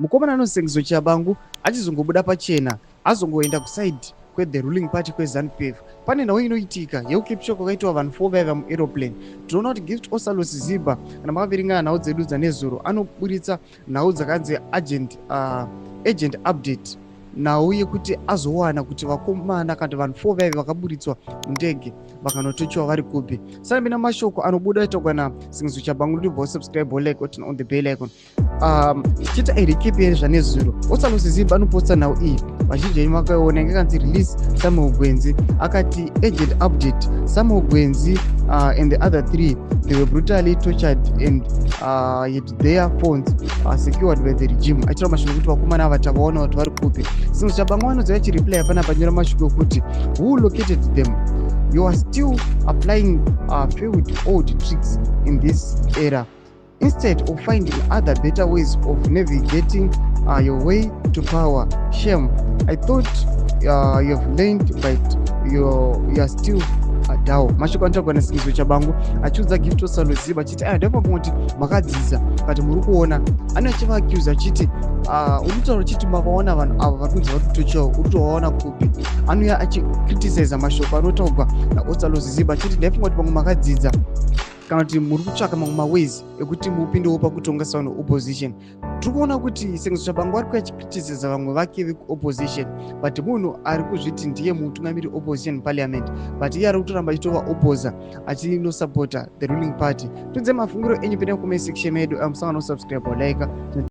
Mukomana anonzi Sengezo Tshabangu achizongobuda pachena, azongoenda kuside kwethe ruling party, kweZANU PF. Pane nhau inoitika yekucapture kwakaitwa vanhu 4 vaiva muaeroplane. Tinoona kuti Gift Ostallos Siziba, kana makaverenga nhau dzedu dzanezuro, anoburitsa nhau dzakanzi agent update, nhau yekuti azowana kuti vakomana kana kuti vanhu 4 vaive vakaburitswa mundege vakanotochiwa vari kupi. Sanapinda mashoko anobuda aitogwa naSengezo Tshabangu. Ndibva subscribe, like, turn on the bell icon. Tichiita arecap yezvanezuro, Ostallos Siziba anoposta nhau iyi, vazhinji venyu vakaiona, inge kanzi "Release Samuel Gwenzi". Akati, "Agent update: Samuel Gwenzi and the other three, they were brutally tortured and yet their phones are secured by the regime." Achitaura mashoko ekuti vakomana ava tavaona kuti vari kupi. Sengezo Tshabangu vanodzi vachireply panapa, nyora mashoko ekuti, "Who located them? You are still applying failed old tricks in this era instead of finding other better ways of navigating your way to power. Shame. I thought you have learned, but you are still down." Mashoko anotaurwa naSengezo Tshabangu achiudza Gift Ostallos Siziba achiti, aya ndaifunga kuti makadzidza, kati muri kuona. Ane achivaaccusa achiti, uri kutaura uchiti makaona vanhu ava vari kunzi vari kutochiwa, uri kutovaona kupi? Anouya achicriticiza mashoko anotaurwa naOstallos Siziba achiti, ndaifunga kuti pamwe makadzidza kana kuti muri kutsvaka mamwe maways ekuti mupindewo pakutonga savanhu opposition. Tiri kuona kuti Sengezo Tshabangu ari kuachicriticiza vamwe vake vekuopposition, but munhu ari kuzviti ndiye mutungamiri opposition parliament, but iye ari kutoramba achitova opposa, achinosupporta the ruling party. Tudze mafungiro enyu, pinda kucomment section medu. Musangano, subscribe, like.